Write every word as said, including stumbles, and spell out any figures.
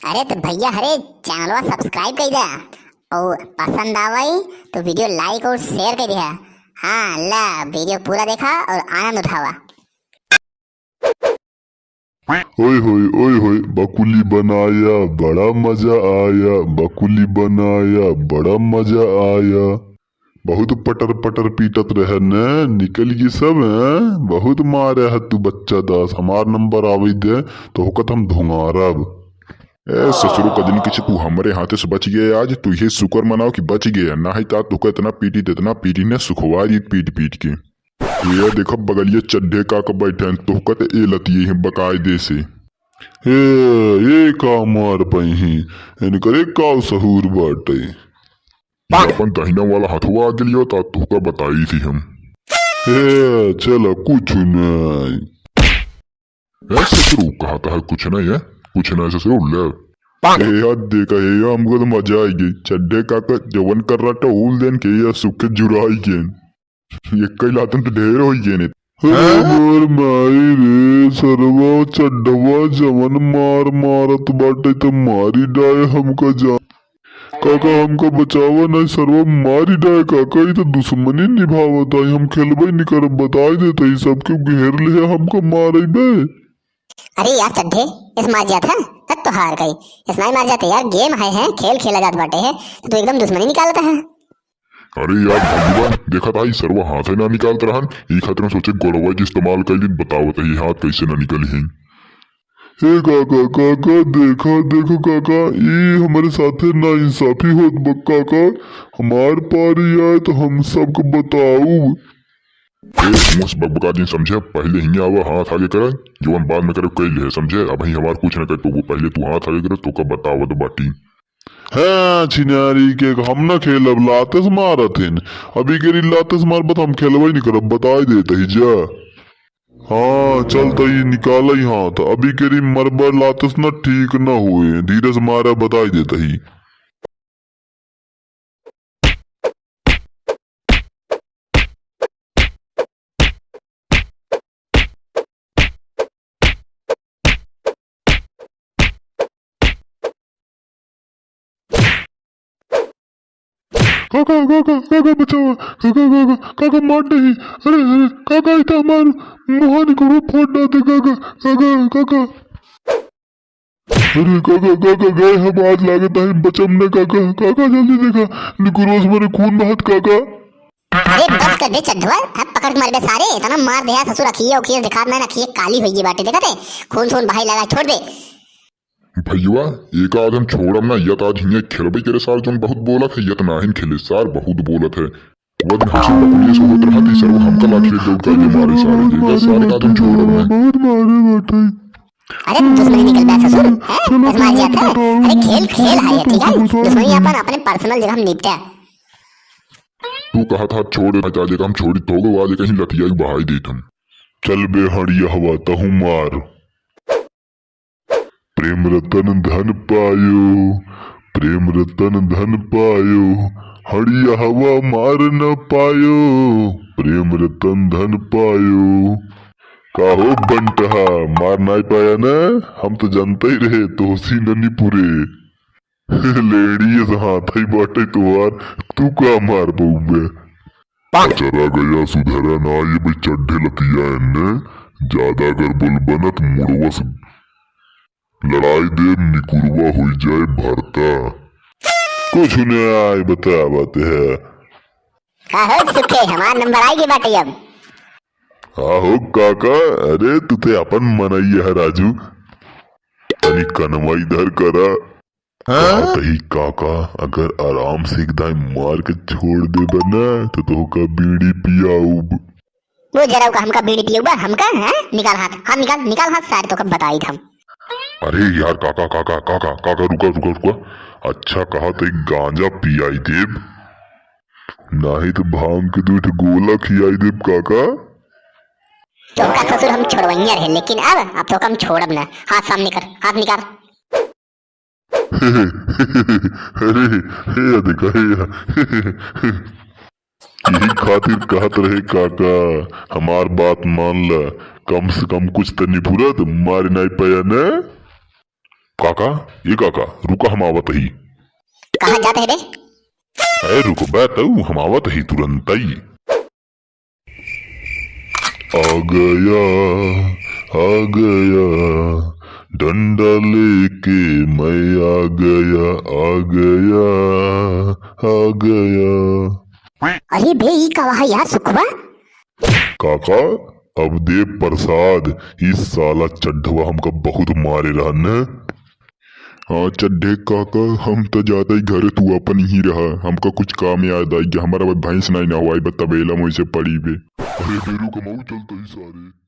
अरे तो भैया, हरे चैनलवा subscribe कर दे और पसंद आवई तो video like और share कर दिया। हाँ, ला video पूरा देखा और आनंद उठावा। ओए होए, ओए होए, बकुली बनाया, बड़ा मजा आया, बकुली बनाया, बड़ा मजा आया। बहुत पटर पटर पीटत रहे न, निकल गई सब, हैं? बहुत मारे है तू बच्चा दास, हमार नंबर आवे दे, तो होकत हम धुंगारब। ए ससुरो, कदिन किसी तू हमरे हाथे से बच गए आज, तू ये शुक्र मनाओ कि बच गए, ना है ता तुका इतना पीटी, इतना पीटी ने सुखवा दी पीट पीट के। ये देखो बगलिया चड्ढे काका बैठे हैं, तोहका त ए लतिये हैं बकायदे से। ए, ये का मार पई हैं, इनकरे का सहूर बाटे। ये अपन दहिना वाला हथवा आ गेलियो ता तोहका बताई थी हम। ए, चला कुछ नहीं। ए ससुरो, कहा था कुछ नहीं है, कुछ नहीं ससुरो, ले। ए यार देखा, ए यार हमको तो मजा आई गई। चड्ढे काका जवन कर रहा था, उल देन के या सुख के जुराई गेन। ये कई लातन तो ढेर होई गेने। अरे मोर माई रे, सरवा चड्ढवा जवन मार मारत बाटे त मारी डाए हमका जान। काका हमका बचावा नहीं, सरवा मारी डाए काका, ई तो दुश्मनी निभावत आई, हम खेलबे नहीं करब, बताई देत ही सबके घेर ले हमका मारे बे। अरे यार चड्ढे, इस मार जात है, तब तो हार गई। इस नहीं मार जाते यार, game है, है, खेल खेला जात बाटे है, तो तू एकदम दुश्मनी निकालता है। अरे यार भगवान, देखा था ई सरवा हाथे ना निकालत रहन, ई खातिर हम सोचे गोड़वा के इस्तेमाल कर ली, बतावत ही हाथ कैसे ना निकली ही। हे काका, काका, देखा, देखो काका, ई हमरे साथे नाइंसाफी होत बा काका, हमार पारी आए तो हम सबके बताऊ। ए, मुस बकबका दिन समझे, पहले हियाँ आवा, हाथ आगे करे, जवन बाद में करे, कई ले, समझे? अब ही हमार कुछ ना कर पाबो, पहले तू हाथ आगे करे, तोका बतावत बाटी। हाँ, छिनारी के हम ना खेलब, लाते से मारत हैं। अभी केरी लाते से मारबत, हम खेलबे नहीं करब, बताई देत ही जा। हाँ, चल त ई निकाल ही हाथ, अभी केरी मरबे लाते से ना ठीक ना होए, धीरे से मारा, बताई देत ही। काका, काका, काका, बचावा, काका, काका, काका, मार नहीं, अरे, अरे, काका, इतना मार, मुहानी को फोड़ डाल दे, काका, काका, काका। अरे काका, काका, गए हम, आज लागत है बचम न काका, काका जल्दी देखा, निकुरवा से मारे खून बहत काका। अरे बस कर बे चड्ढवा, हाथ पकड़ के मार बे सारे, इतना मार दे यार ससुर, अखिए उखिए दिखात ना, अखिए काली होई बाटे, देखत है खून सून बहाई लगा, छोड़ दे। भैया, एक आदम छोड़म ना, यत आज हियाँ खेलबे करे सार, जोन बहुत बोलत है, यत नाहिन खेले सार, बहुत बोलत है। वो दिन हमसे बकुलियस होत रहा थी सर, वो हमका लाठी एक दौड़ कर मारे सारे, देखा सारे का तुम छोड़ रहे हैं। बहुत मारे बाटे। अरे दुश्मनी निकल गया ससुर, हैं? चलो, बस मार जाता है। अरे खेल खेल है ये, ठीक है? दुश्मनी अपन अपने personal जगह हम निपटा। तू कहा था छोड़, बचा दे हम छोड़ी तो गो, आज कहीं लतिया के बहाई देत हम। चल बे हड़िया हवा तहु मार। प्रेम रतन धन पायो, प्रेम रतन धन पायो, हड़िया हवा मार न पायो, प्रेम रतन धन पायो। काहो बंटहा, मार नाई पाया न? हम तो जानते ही रहे, तोहसी ननी पुरे। लेड़िए से हाथ ही बाटे तोहार, तू का मार पउबे? चरा गया सुधरा ना, ये भाई चड्ढे लतिया एन्ने, ज्यादा अगर बोल बनत मुड़वस लड़ाई देब, निकुरवा होई जाए भरता। कुछ नहीं आए, बता बात है। का हो सुखे, हमार नंबर आई गई बाटे अब। आहो काका, अरे तू ते अपन मनई है राजू, तनी कनवा इधर करा। हाँ? कहत ही काका, अगर आराम से एक दाई मार के छोड़ देबे ना, तो तोहका बीड़ी पियाउब। वो जरा का हमका बीड़ी पियाउबा, हमका, हैं? निकाल हाथ, हाथ निकाल, निकाल हाथ, सारे तोहका बताई हम। अरे यार काका, काका, काका, काका, रुका, रुका, रुका। अच्छा कहा तो एक गांजा पियाई देब, नाही तो भांग के दू ठे गोला खियाई देब काका। तोहका ससुर हम छोड़वैया रहे, लेकिन अब, अब तोहका हम छोड़ब ना। हाथ सामने कर, हाथ निकाल। अरे, हे या देखा, हे या। यही खातिर कहत रहे काका, हमार बात मान ला, कम से कम कुछ त निपुरत, मारे नाई पाया न। काका, ए काका, रुका, हम आवत ही। कहाँ जात है बे? अरे रुकबे तू, हम आवत ही तुरंतई। आ गया, आ गया, डंडा लेके मैं आ गया, आ गया, आ गया। अरे बे, ई का है यार सुखवा? काका, अब दे प्रसाद, ई साला चड्ढवा हमका बहुत मारे रहन। हाँ चड्ढे काका, हम त जात ही घरे, तू अपन ही रहा, हमका कुछ काम याद आई गया, हमारा भाई भैंस नहीं ना हुआ, बा तबेला में से पड़ी बे। अरे बेरू कमाऊ चलत ही सारे।